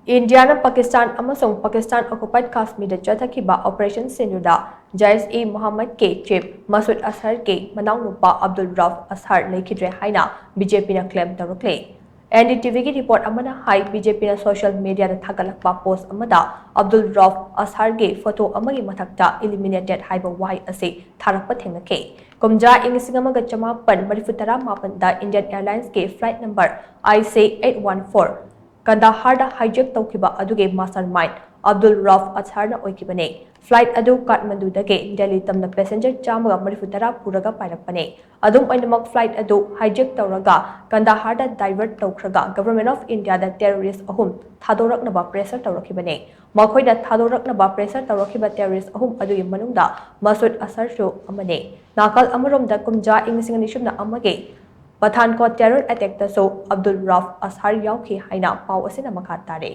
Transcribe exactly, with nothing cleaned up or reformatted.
ꯏꯟꯗꯤꯌꯥꯅ ꯄꯥꯀꯤꯁꯇꯥꯟ ꯑꯃꯁꯨꯡ ꯄꯥꯀꯤꯁꯇꯥꯟ ꯑꯣꯀꯨꯄꯥꯏꯗ ꯀꯥꯁꯃꯤꯔꯗ ꯆꯠꯊꯈꯤꯕ ꯑꯣꯄꯔꯦꯁꯟ ꯁꯤꯟꯗꯨꯗ ꯖꯥꯏꯁ ꯏ ꯃꯣꯍꯝꯃꯗꯀꯤ ꯆꯤꯐ ꯃꯁꯨꯗ ꯑꯁꯍꯔꯒꯤ ꯃꯅꯥꯎꯅꯨꯄꯥ ꯑꯕꯗꯨꯜ ꯔꯥꯎꯐ ꯑꯁꯍꯔ ꯂꯩꯈꯤꯗ꯭ꯔꯦ ꯍꯥꯏꯅ ꯕꯤ ꯖꯦ ꯄꯤꯅ ꯀ꯭ꯂꯦꯝ ꯇꯧꯔꯛꯂꯤ꯫ ꯑꯦꯟ ꯗꯤ ꯇꯤ ꯚꯤꯒꯤ ꯔꯤꯄꯣꯔꯠ ꯑꯃꯅ ꯍꯥꯏ, ꯕꯤ ꯖꯦ ꯄꯤꯅ ꯁꯣꯁꯤꯌꯦꯜ ꯃꯤꯗꯤꯌꯥꯗ ꯊꯥꯒꯠꯂꯛꯄ ꯄꯣꯁ ꯑꯃꯗ ꯑꯕꯗꯨꯜ ꯔꯥꯎꯐ ꯑꯁꯍꯔꯒꯤ ꯐꯣꯇꯣ ꯑꯃꯒꯤ ꯃꯊꯛꯇ ꯏꯂꯤꯃꯤꯅꯦꯇꯦꯗ ꯍꯥꯏꯕ ꯋꯥꯍꯩ ꯑꯁꯤ ꯊꯥꯔꯛꯄ ꯊꯦꯡꯅꯈꯤ꯫ ꯀꯨꯝꯖꯥ ꯏꯪ ꯂꯤꯁꯤꯡ ꯑꯃꯒ ꯆꯃꯥꯄꯟ ꯃꯔꯤꯐꯨ ꯇꯔꯥ ꯃꯥꯄꯟꯗ ꯏꯟꯗꯤꯌꯟ ꯑꯦꯌꯔꯂꯥꯏꯟꯁꯀꯤ flight number I C eight one four ꯀꯟꯗꯥꯍꯥꯔꯗ ꯍꯥꯏꯖꯦꯛ ꯇꯧꯈꯤꯕ ꯑꯗꯨꯒꯤ ꯃꯥꯁꯇꯔ ꯃꯥꯏꯟꯗ ꯑꯕꯗꯨꯜ ꯔꯥꯎꯐ ꯑꯁꯍꯔꯅ ꯑꯣꯏꯈꯤꯕꯅꯤ꯫ ꯐ꯭ꯂꯥꯏꯠ ꯑꯗꯨ ꯀꯥꯊꯃꯟꯗꯨꯗꯒꯤ ꯗꯦꯜꯂꯤ ꯇꯝꯅ ꯄꯦꯁꯦꯟꯖꯔ ꯆꯥꯝꯃꯒ ꯃꯔꯤꯐꯨ ꯇꯔꯥ ꯄꯨꯔꯒ ꯄꯥꯏꯔꯛꯄꯅꯤ꯫ ꯑꯗꯨꯝ ꯑꯣꯏꯅꯃꯛ, ꯐ꯭ꯂꯥꯏꯠ ꯑꯗꯨ ꯍꯥꯏꯖꯦꯛ ꯇꯧꯔꯒ ꯀꯟꯗꯥꯍꯥꯔꯗ ꯗꯥꯏꯚꯔꯠ ꯇꯧꯈ꯭ꯔꯒ ꯒꯚꯔꯟꯃꯦꯟꯠ ꯑꯣꯐ ꯏꯟꯗꯤꯌꯥꯗ ꯇꯦꯔꯣꯔꯤꯁ꯭ꯠ ꯑꯍꯨꯝ ꯊꯥꯗꯣꯔꯛꯅꯕ ꯄ꯭ꯔꯦꯁꯔ ꯇꯧꯔꯛꯈꯤꯕꯅꯤ꯫ ꯃꯈꯣꯏꯅ ꯊꯥꯗꯣꯔꯛꯅꯕ ꯄ꯭ꯔꯦꯁꯔ ꯇꯧꯔꯛꯈꯤꯕ ꯇꯦꯔꯣꯔꯤꯁ꯭ꯠ ꯑꯍꯨꯝ ꯑꯗꯨꯒꯤ ꯃꯅꯨꯡꯗ ꯃꯁꯨꯗ ꯑꯁꯍꯔꯁꯨ ꯑꯃꯅꯤ꯫ ꯅꯥꯀꯜ ꯑꯃꯔꯣꯝꯗ, ꯀꯨꯝꯖꯥ ꯏꯪ ꯂꯤꯁꯤꯡ ꯑꯅꯤ ꯁꯨꯞꯅ ꯑꯃꯒꯤ ꯄꯊꯥꯟꯀꯣꯠ ꯇꯦꯔꯣꯔ ꯑꯦꯇꯦꯛꯇꯁꯨ ꯑꯕꯗꯨꯜ ꯔꯥꯎꯐ ꯑꯁꯍꯔ ꯌꯥꯎꯈꯤ ꯍꯥꯏꯅ ꯄꯥꯎ ꯑꯁꯤꯅ ꯃꯈꯥ ꯇꯥꯔꯤ꯫